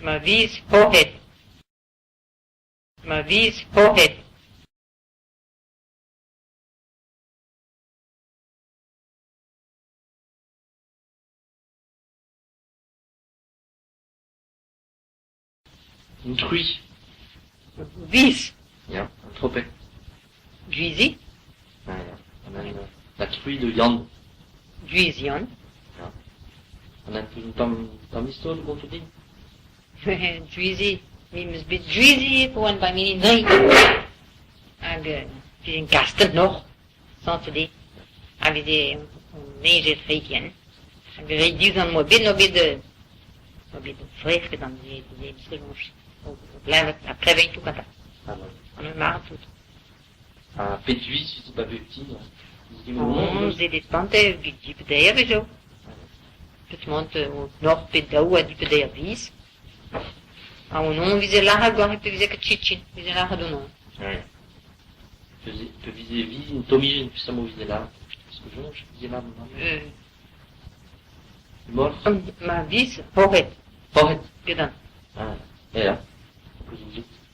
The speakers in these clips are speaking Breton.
Ma viz hoc'het. Ma viz hoc'het. Un truilh. Viz. Ya, un tropell. Gwizi. Ah, ya. An la truilh de Yann. Gwiz Yann. Ya. An un tamm tamm istor de gonto din? Gwizi. Me 'meus bet gwizi e oan ba mini dri. Hag vije kastet nor, sañset eo. Hag vije nejet re ken. Hag re diouzh an moa bet n'oa bet n'oa bet fresket an klevet ha klevet tout gantañ. Ah bon. An eur marv tout. Ha pet viz vit ba bep ti? On se despante dipeder zo. Peotramant nor pe daou ha dipeder viz. Ha on on vize lâret gant pe vize ket tchitchin, vize lâret on on. Ouais. Pe vize viz un tomijenn peseurt vize lâret? Parce que soñj vize lâret Euh, Mor? Ma viz hoc'het. Hoc'het? Gedan. Ah, ya.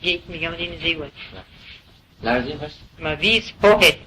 Ge, me gav din se, ouais. Lâret eo c'hoazh? Ma viz hoc'het.